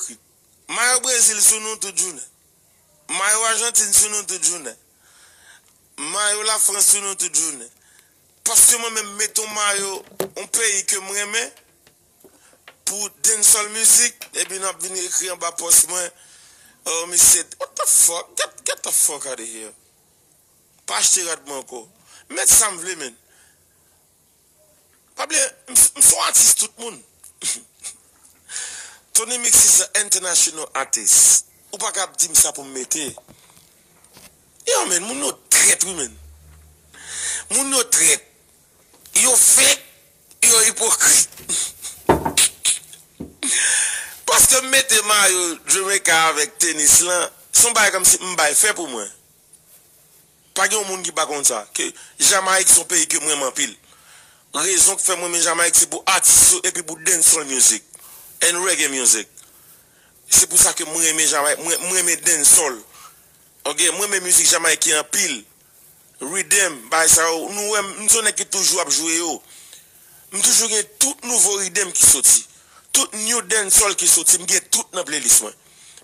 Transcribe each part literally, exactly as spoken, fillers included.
ipokrit. Mayo Brezil sou nou tout jounen. Mayo Ajantin sou nou tout jounen. Mayo Lafrans sou nou tout jounen. Paske mwen menm mete yon mayo yon peyi ke m renmen pou dancehall music, epi n ap vin ekri anba pòs mwen, oh, misye, what the fuck? Get, get the fuck out of here. Pa achte rad mwen ankò. Mèt sa m vle, men. Pa bliye, m, m se yon atis tout moun. Tony Mix is an international artist. Ou pa ka ap di m sa pou m mete. Yo, men, moun yo trèt, wi, men. Moun yo trèt. Yo fake, yo ipokrit. Paske m mete mayo Jamaica avèk tenis lan, se yon bagay kòmsi m bay fè pou mwen. Pa gen yon moun ki pa konn sa, ke Jamayik se yon peyi ke m renmen anpil. Rezon k fè m renmen Jamayik se pou atis yo epi pou dancehall music and reggae music. Se pou sa ke m renmen Jamayik, m, m renmen dancehall. Ok, m renmen mizik jamayiken anpil. Riddim, bagay sa yo, nou wè m, m se yon nèg ki toujou ap jwe yo. M toujou gen tout nouvo riddim ki soti. Tout new dancehall ki soti, m gen tout nan playlist mwen.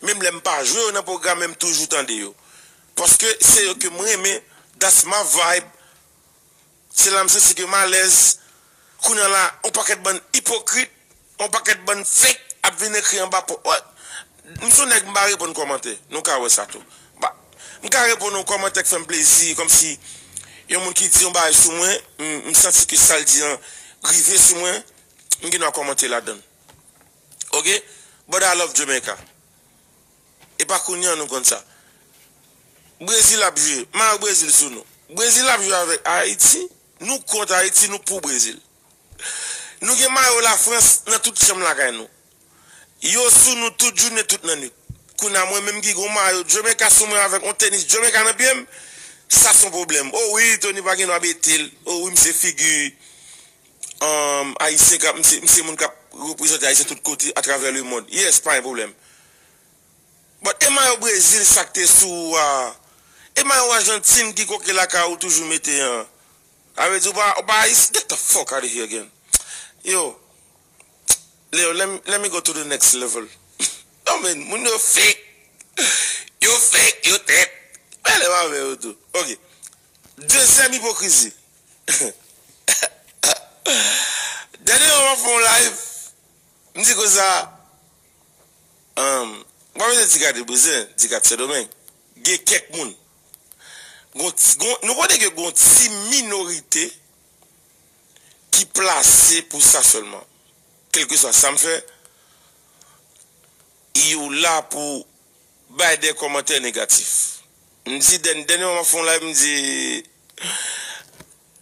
Menm lè m pa jwe yo nan pwogram, men m toujou tande yo. Paske se yo ke m renmen, that's my vibe. Se la m santi ke m alèz. Kounye a la, yon pakèt bann ipokrit, yon pakèt bann fake ap vin ekri anba po-, wè, m se yon nèg m pa reponn kòmantè. Nou ka wè sa tou. Ba, m ka reponn yon kòmantè k fè m plezi, kòmsi yon moun ki di yon bagay sou mwen, m, m santi ke sa l di an rive sou mwen, m gen dwa kòmante ladan l. Ok? But I love Jamaica. E pa kounye a nou konn sa. Brezil ap jwe, mayo Brezil sou nou. Brezil ap jwe avèk Ayiti, nou kont Ayiti, nou pou Brezil. Nou gen mayo Lafrans nan tout chanm lakay nou. Yo sou nou tout jounen, tout lannwit. Kounye a mwen menm ki gen yon mayo Jamaica sou mwen avèk yon tenis Jamaica nan pye m, sa se yon pwoblèm. O wi, Tony pa gen dwa mete l. O wi, m se figi, um, ayisyen k ap, m se, m se moun k ap reprezante ayisyen tout kote atravè lemonn. Yes, pa gen pwoblèm. But e mayo Brezil sa k te sou ou a? E mayo Ajantin ki koke lakay ou toujou mete an? Sa vle di ou pa, ou pa ayisyen? Get the fuck out of here again. Yo, Leo, let me, let me go to the next level. Yo, men, moun yo fake. Yo fake, yo trèt. Mele m avè yo tou. Ok. Dezyèm ipokrizi. Dènye mwa m ap fè yon live. M di konsa, um, mwen menm di gade bouzen, di gade Sendomeng. Gen kèk moun. Gon ti, gon, nou konnen ke gon ti minorite ki plase pou sa sèlman. Kèlkeswa sa m fè, yo la pou bay de kòmantè negatif. M di dèn-, dènye mwa m ap fè yon live, m di,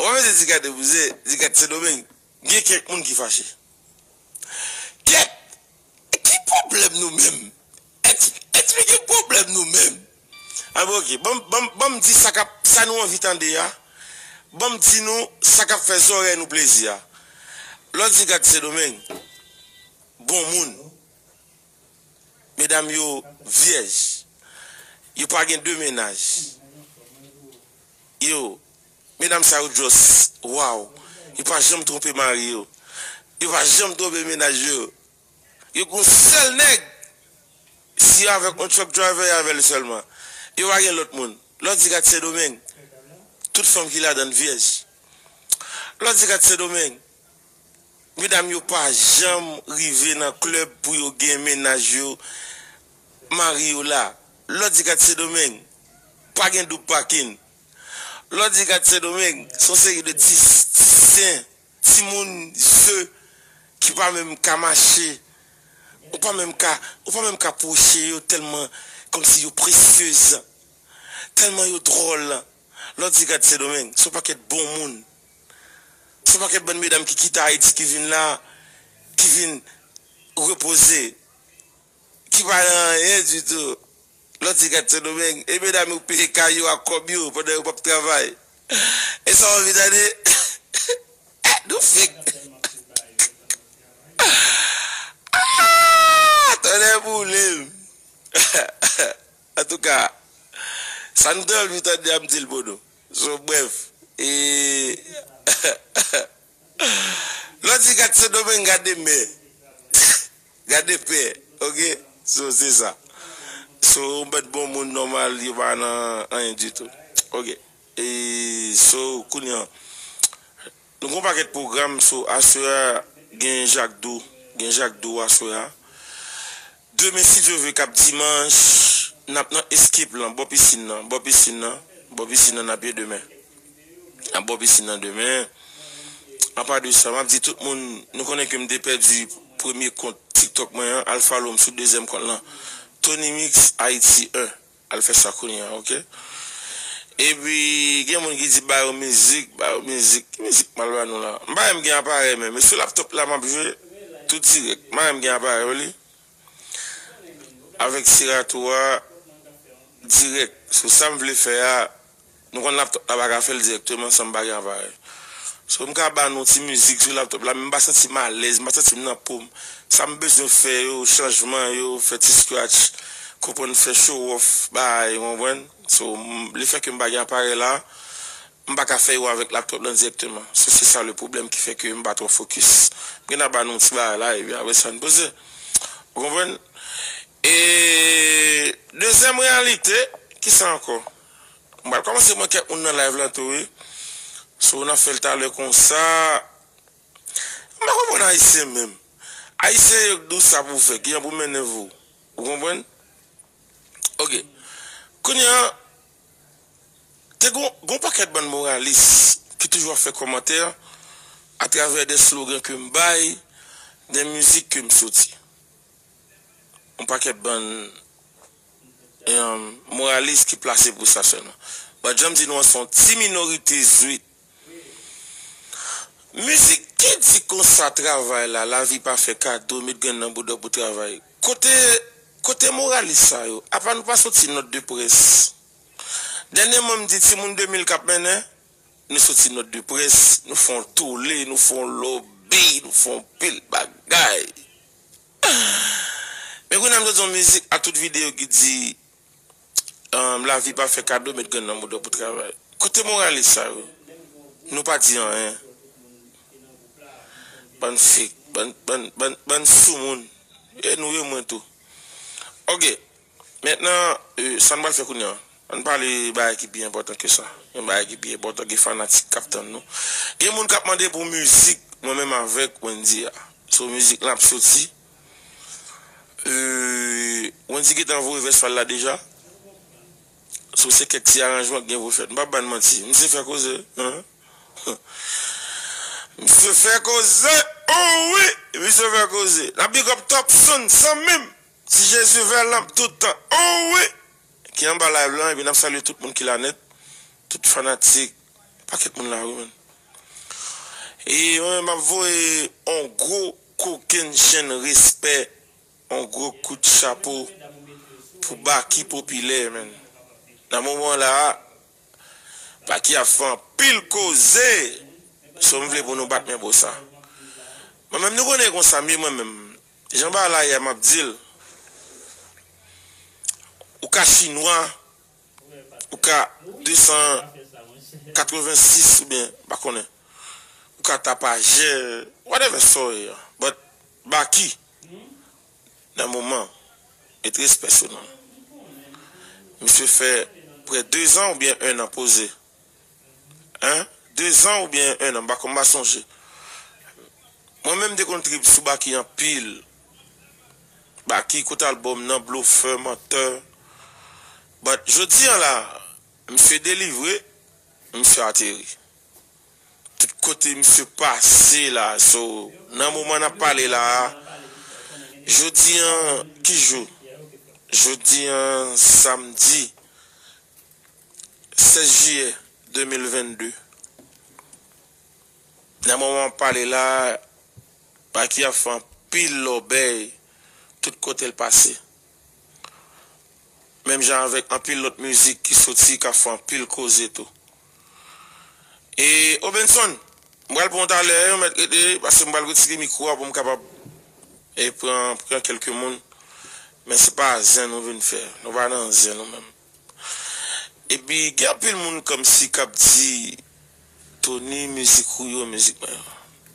w ap di gade bouzen, di gade Sendomeng, gen kèk moun ki fache. Kèt, ki pwoblèm nou menm? Eks-, eksplike pwoblèm nou menm. A bon, ok, ban m, ban m, ban m di sa k ap, sa nou anvi tande a. Ban m di nou sa k ap fè zòrèy nou plezi a. Lè w di gad Sendomeng, bon moun. Medam yo vyèj. Yo pa gen de mennaj. Yo, medam sa yo just, wow. Yo pa janm twonpe mari yo. Yo pa janm twonpe mennaj yo. Yo gon sèl nèg. Si yo avèk yon truck driver, yo avè l sèlman. Yo pa gen lòt moun. Lè w di gad Sendomeng, tout fanm ki ladan l vyèj. Lè w di gad Sendomeng, medam yo pa janm rive nan klèb pou yo gen mennaj yo, mari yo la. Lè w di gad Sendomeng, pa gen doub pakin. Lè w di gad Sendomeng, se yon seri de ti, ti sen, timoun ze ki pa menm ka mache. Ou pa menm ka, ou pa menm ka pwoche yo tèlman kòmsi yo presyez. Tèlman yo dwòl. Lè w di gad Sendomeng, se yon pakèt bon moun. Se yon pakèt bann medam ki kite Ayiti, ki vin la, ki vin repoze, ki pa nan anyen ditou. Lè w di gad Sendomeng, e medam yo peye kay yo ak kòb yo pandan yo p ap travay. E sa w anvi tande? Nou fake. Ah, tonnè boule m. Antouka, sa nou te anvi tande a, m di l pou nou. So, brèf, e, lè w di gad Sendomeng, gade mè. Gade pè, ok? So, se sa. So, yon bèt bon moun nòmal, yo pa nan anyen ditou. Ok. E, so, kounye a, nou gon pakèt pwogram, so, aswè a, gen Jak Dou, gen Jak Dou aswè a. Demen, si Dye vle, k ap dimanch, n ap nan Escape lan, bò pisin nan, bò pisin nan, bò pisin nan, n ap ye demen. N ap bò pisin nan demen. Apa de sa, m ap di tout moun, nou konnen ke m te pèdi premye kont TikTok mwen an, al follow m sou dezyèm kont lan. Tony Mix Haïti un. Al fè sa kounye a, ok? Epi, gen moun ki di, "Ba yo mizik, ba yo mizik." Ki mizik m al ba nou la? M pa menm gen aparèy menm. E sou laptop la m ap jwe, tou dirèk. M pa menm gen aparèy, w li. Avèk Serato a, dirèk. So, sa m vle fè a, nou konn laptop la pa ka fè l dirèkteman san m pa gen aparèy. So, m ka ba nou ti mizik sou laptop la, men m pa santi m alèz, m pa santi m nan po m. Sa m bezwen fè yo, chanjman yo, fè ti scratch, konprann fè show off, bagay, w konprann? So, m, lefètke m pa gen aparèy la, m pa ka fè yo avèk laptop lan dirèkteman. So, se sa le pwoblèm ki fè ke m pa twò fokis. M gentan ba nou ti bagay la, epi apre sa, n poze. Ou konprann? E dezyèm reyalite, ki sa ankò? M pral kòmanse mwen kèk moun nan live lan tou, wi. So, n ap fè l talè konsa. M pa konprann Ayisyen menm. Ayisyen yo k di w sa pou w fè, kijan pou mennen vi w. Ou konprann? Ok. Kounye a, te gon, gon pakèt bann moralis ki toujou ap fè kòmantè atravè de slogan ke m bay, de mizik ke m soti. Yon pakèt bann, em, moralis ki plase pou sa sèlman. Ban jan m di nou an, se yon ti minorite zwit. Mizik ki di konsa, travay la, lavi pa fè kado, met grenn nan bouda pou travay. Kote, kote moralis sa yo? Apa nou pa soti nòt de près? Dènyèman, m di timoun de mil k ap mennen, nou soti nòt de près, nou fè yon tole, nou fè yon lòbi, nou fè yon pil bagay. Men kounye a m sot yon mizik a tout videyo ki di, um, lavi pa fè kado, met grenn nan bouda pou travay. Kote moralis sa yo? Nou pa di anyen. Bann fake, bann, bann, bann, bann soumoun. E nou e mwen tou. Ok. Mentnan, e, sa n pral fè kounye a? Ann pale bagay ki pi enpòtan ke sa. Yon bagay ki pi enpòtan, gen fanatik k ap tann nou. Gen moun k ap mande pou mizik mwen menm avèk Wendy a. So, mizik lan ap soti. E, Wendy gentan voye vès pa l la deja. So, se kèk ti aranjman k gen pou fèt. M p ap ba n manti. Misye fè koze, hein? Misye fè koze. Oh wi, misye fè koze. N ap big up Top Sound, zanmi m. Ti Jezi vè lanp tout tan. Oh wi! Ki anba live lan, epi n ap salye tout moun ki la nèt. Tout fanatik. Pakèt moun la, wi, menn. E mwen, m ap voye on gwo kokennchenn respè, on gwo kout chapo pou Baky Popilè, menn. Nan moman la, Baky ap fè anpil koze. So, m vle pou nou bat men pou sa. Mwen menm, nou konnen konsa m ye, mwen menm. Jan bagay la ye a, m ap di l. Ou ka chinwa, ou ka de san katrevensis oubyen, m pa konnen. Ou ka tapajè, whatever sa w ye a. But Baky, nan moman, met respè sou non l. Misye fè prè de zan oubyen en an poze. Hein? De zan oubyen en an, m pa konn, m pa sonje. Mwen menm, m te konn trip sou Baky anpil. Baky, kote albòm nan, Blofè, Mantè. But jodi a la, misye delivre, misye ateri. Tout kote misye pase la, so, nan moman n ap pale la a, jodi a, ki jou? Jodi a, samdi, sèz jiyè de mil vennde. Nan moman m ap pale la, Baky ap fè anpil lòbèy tout kote l pase. Menm jan avèk anpil lòt mizik ki soti, k ap fè anpil koze tou. E, Obenson, m pral pran w talè, yon mèt rete, paske m pral retire mikwo a pou m kapab, e, pran, pran kèlke moun. Men se pa zen nou vin fè. Nou pa nan zen nou menm. Epi, gen anpil moun kòmsi k ap di, "Tony, mizik ou yo, mizik mwen yo."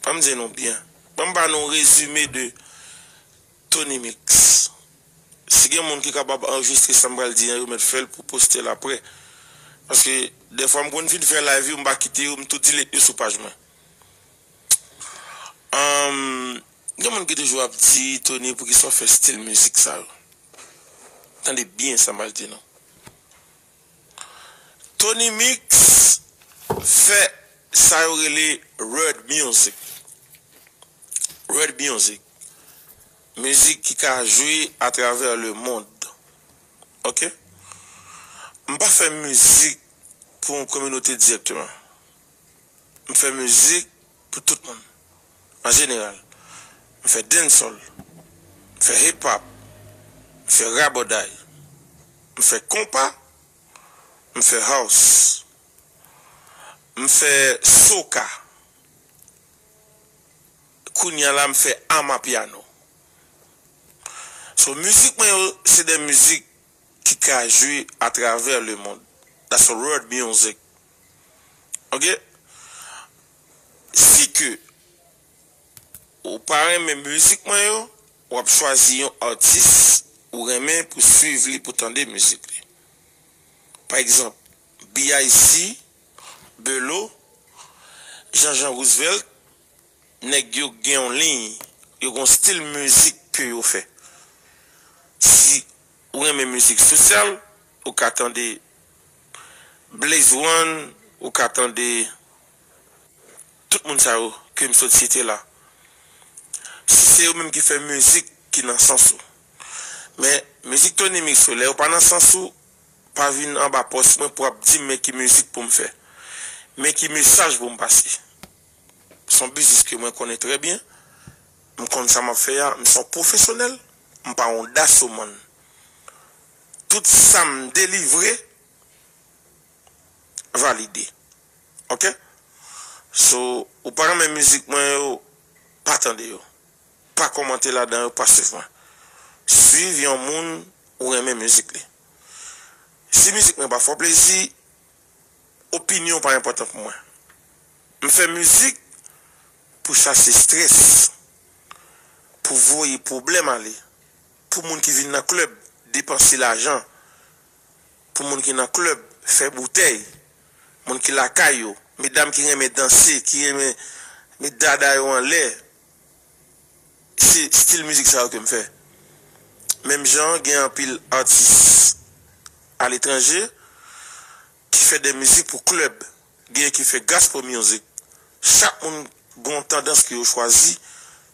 Ban m di nou byen. Ban m ba nou rezime de Tony Mix. gen moun ki kapab anrejistre sa m pral di an, yo mèt fè l pou poste l apre. Paske dèfwa m konn fin fè live yo, m pa kite yo, m tou delete yo sou paj mwen. Ahn, gen moun ki toujou ap di, Tony, poukisa w fè stil mizik sa yo? Tande byen sa m pral di nou. Tony Mix fè sa yo rele world music. World music. Mizik ki ka jwe atravè lemonn. Ok? M pa fè mizik pou yon kominote dirèkteman. M fè mizik pou tout moun. An jeneral, m fè dancehall, m fè hip hop, m fè rabòday, m fè konpa, m fè house, m fè soca. Kounye a la, m fè amapiano. So, mizik mwen yo, se de mizik ki ka jwe atravè lemonn. That's a world music. Ok? Si ke ou pa renmen mizik mwen yo, w ap chwazi yon atis ou renmen pou swiv li, pou tande mizik li. Pa egzanp, B I C, Belo, Jean Jean Roosevelt, nèg yo gen yon liy, yo gen yon stil mizik ke yo fè. Si ou renmen mizik sosyal, ou ka tande Blaze One, ou ka tande tout moun sa yo ke m sot site la. Si se yo menm ki fè mizik ki nan sans ou. Men, mizik Tony Mix yo, lè yo pa nan sans ou, pa vin anba pòs mwen pou ap di m men ki mizik pou m fè. Men ki mesaj pou m pase. Se yon biznis ke mwen konnen trè byen. M konn sa m ap fè a, m se yon pwofesyonèl, m pa yon dasomann. Tout sa m delivre, valide. Ok? So, ou pa renmen mizik mwen yo, pa tande yo. Pa kòmante ladan yo, pa swiv mwen. Swiv yon moun ou renmen mizik li. Si mizik mwen pa fè w plezi, opinyon pa enpòtan pou mwen. M fè mizik pou chase strès, pou voye pwoblèm ale, pou moun ki vin nan klèb depanse lajan, pou moun ki nan klèb fè boutèy, moun ki lakay yo, medam ki renmen danse, ki renmen met dada yo anlè. Se stil mizik sa yo ke m fè. Menm jan, gen anpil atis aletranje ki fè de mizik pou klèb, gen ki fè gospel music. Chak moun gen yon tandans ke yo chwazi,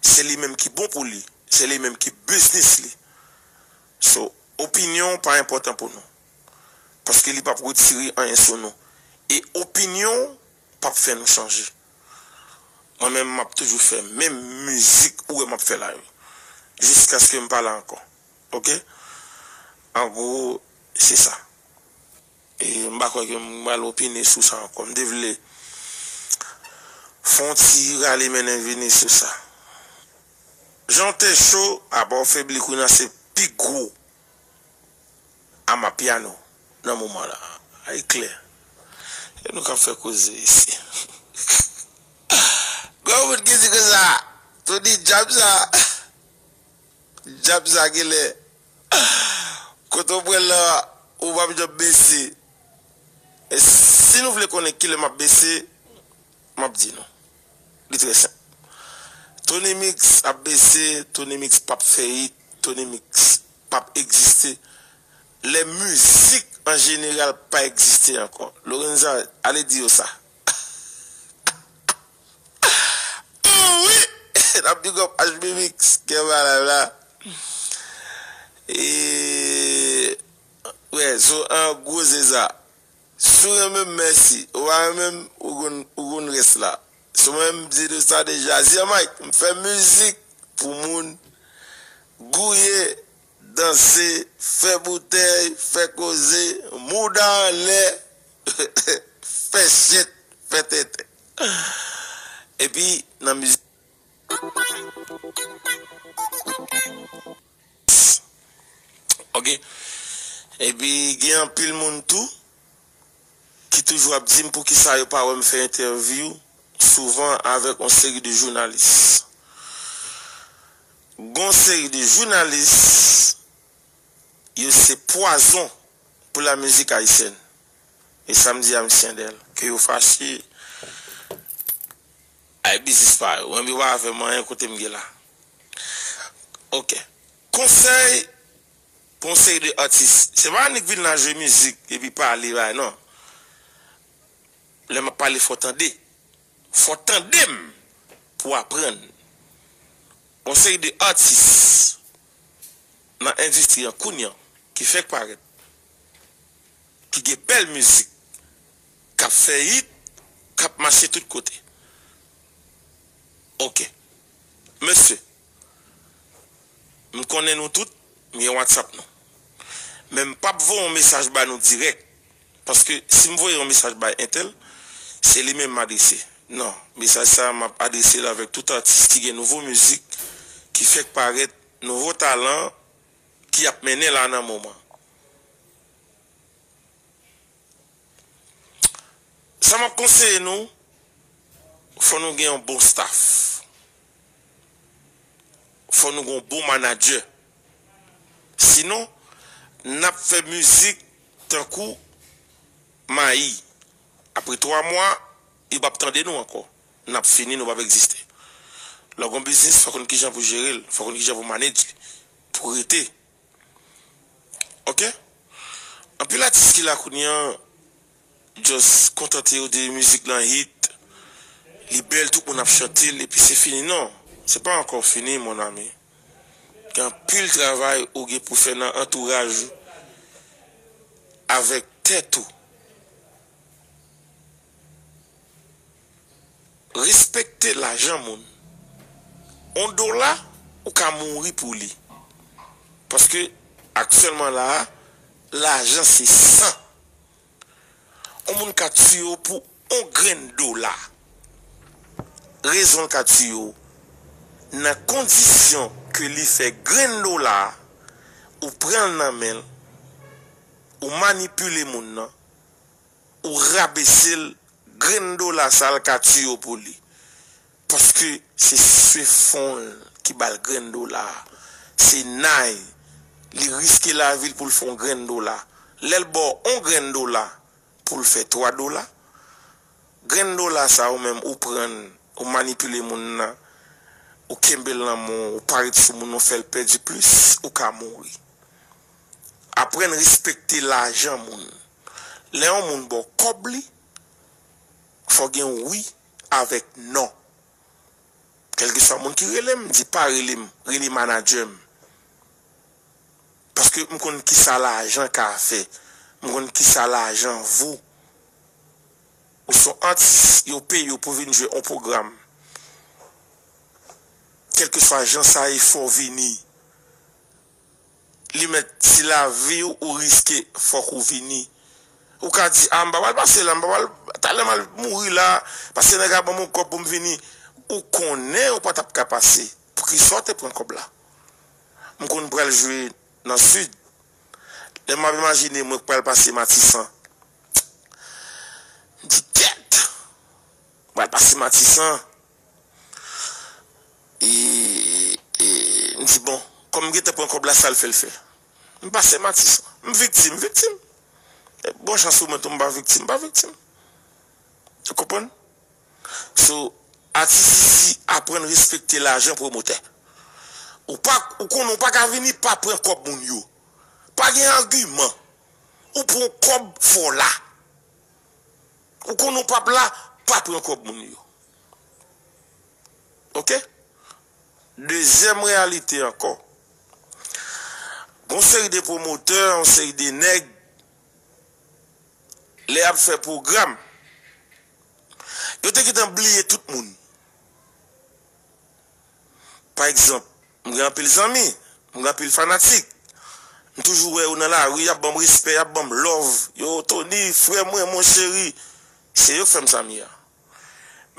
se li menm ki bon pou li, se li menm ki biznis li. So, opinyon pa enpòtan pou nou. Paske li p ap retire anyen sou nou. E opinyon p ap fè nou chanje. Mwen menm, m ap toujou fè menm mizik ou wè m ap fè la yo. Jiskaske m pa la ankò. Ok? An gwo, se sa. E m pa kwè ke m pral opine sou sa ankò. M te vle fè yon ti rale mennen vini sou sa. Jan w te cho, apa w febli kounye a se pi gwo amapiano nan moman la. Ay klè. E nou k ap fè koze isi. Gwo moun ki di konsa, Tony djab sa. Djab sa genlè. Kote w pran l la, ou p ap janm bese. E si nou vle konnen kilè m ap bese, m ap di nou. Li trè senp. Tony Mix ap bese, Tony Mix p ap fè hit, Tony Mix p ap egziste. Lè mizik an jeneral pa egziste ankò. Lorenza, ale di yo sa. Wi! N ap big up H B Mix, kè malad la. E, wè, so, an gwo, se sa. Si w renmen m, mèsi. Ou pa renmen m, ou konn, ou konn rès la. Si w renmen m, m di nou sa deja. Zye Mike, m fè mizik pou moun gouye, danse, fè boutèy, fè koze, mouda anlè, fè chet, fè tenten. Epi, nan mizik. Ok. Epi, gen anpil moun tou ki toujou ap di m poukisa yo pa wè m fè entèvyou souvan avèk yon seri de jounalis. Gon seri de jounalis yo se pwazon pou la mizik ayisyèn. E sa m di a misye Andel, ke yo fache, ay biznis pa yo. Mwen, yo pa fè m anyen kote m ye la. Ok. Konsèy pou yon seri de atis. Se pa annik vin la jwe mizik epi pale bay, non. Lè m ap pale, fò tande. Fò tande m pou aprann. Yon seri de atis nan endistri an kounye a ki fèk parèt, ki gen bèl mizik, k ap fè hit, k ap mache tout kote. Ok. Mesye, m konnen nou tout, m gen WhatsApp nou. Men m p ap voye yon mesaj ba nou dirèk. Paske si m voye yon mesaj bay entèl, se li menm m adrese. Non, mesaj sa a, m ap adrese l avèk tout atis ki gen nouvo mizik, ki fèk parèt, nouvo talan, ki ap mennen la nan moman. Sa m ap konseye nou, fò nou gen yon bon staff. Fò nou gen yon bon manadjè. Sinon, n ap fè mizik tankou mayi. Apre twa mwa, yo p ap tande nou ankò. N ap fini, nou p ap egziste. Lè w gen yon biznis, fò w konn kijan pou jere l, fò w konn kijan pou manage li, pou rete. Ok? Anpil atis ki la kounye a, just kontante yo de mizik lan hit, li bèl, tout moun ap chante l, epi se fini. Non, se pa ankò fini, mon ami. Gen anpil travay ou gen pou fè nan antouraj ou, avèk tèt ou. Respekte lajan moun. On dola, ou ka mouri pou li. Paske, aktyèlman la a, lajan se san. On moun ka tiye w pou on grenn dola. Rezon l ka tiye w, nan kondisyon ke li fè grenn dola a, ou pran l nan men l, ou manipile moun nan, ou rabese l, grenn dola sa l ka tiye w pou li. Paske se sefon l ki ba l grenn dola a. Se nay. Li riske lavi l pou l fè yon grenn dola. Lè l ba w yon grenn dola pou l fè twa dola, grenn dola sa ou menm ou pran l, ou manipile moun nan, ou kenbe l nan men w, ou parèt sou moun nan, ou fè l pèdi plis, ou ka mouri. Aprann respekte lajan moun. Lè yon moun ba w kòb li, fò gen wi avèk non. Kèlkeswa moun ki rele m, di pa rele m, rele manadjè m. Paske m konn kisa lajan ka fè. M konn kisa lajan vo. Ou se yon atis, yo peye w pou vin jwe yon pwogram. Kèlkeswa jan sa ye, fò w vini. Li mèt, si lavi w ou riske, fòk ou vini. Ou ka di, a, m pa pral pase la, m pa pral, talè m al mouri la, paske nèg la ban m yon kòb pou m vini. Ou konnen ou pa t ap ka pase. Poukisa w te pran kòb la? M konn pral jwe nan Sid. Lè m ap imajine mwen k pral pase Matisan, m di, kèt! M pral pase Matisan. E, e, m di, bon, kòm m gentan pran kòb la, sa l fè l fè. M pase Matisan. M viktim, m viktim. E, bon chans pou mwen tou, m pa viktim, m pa viktim. Ou konprann? So, atis isi, aprann respekte lajan pwomotè. Ou pa, ou konnen ou pa ka vini pa pran kòb moun yo. Pa gen agiman. Ou pran kòb, fò w la. Ou konnen w p ap la, pa pran kòb moun yo. Ok? Dezyèm reyalite ankò. Gon seri de pwomotè, yon seri de nèg, lè y ap fè pwogram, yo te gentan bliye tout moun. Pa egzanp, m gen anpil zanmi, m gen anpil fanatik. M toujou wè yo nan lari, y ap ban m respè, y ap ban m love. Yo, Tony, frè mwen, mon chéri, se yo k fè m sa m ye a.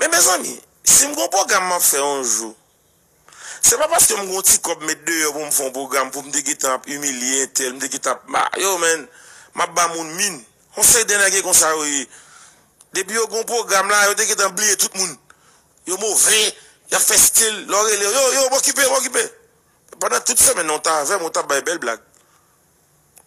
Men, mezanmi, si m gon pwogram m ap fè yon jou, se pa paske m gon ti kòb met deyò pou m fè yon pwogram, pou m te gentan ap imilye entèl, m te gentan ap ma-, yo, men, m ap ba moun min. Yon seri de nèg e konsa yo ye. Depi yo gon pwogram la, yo te gentan bliye tout moun. Yo move, y ap fè stil, lè w rele yo, yo, yo, m okipe, m okipe. Pandan tout semèn nan, w t avè m, w t ap bay bèl blag.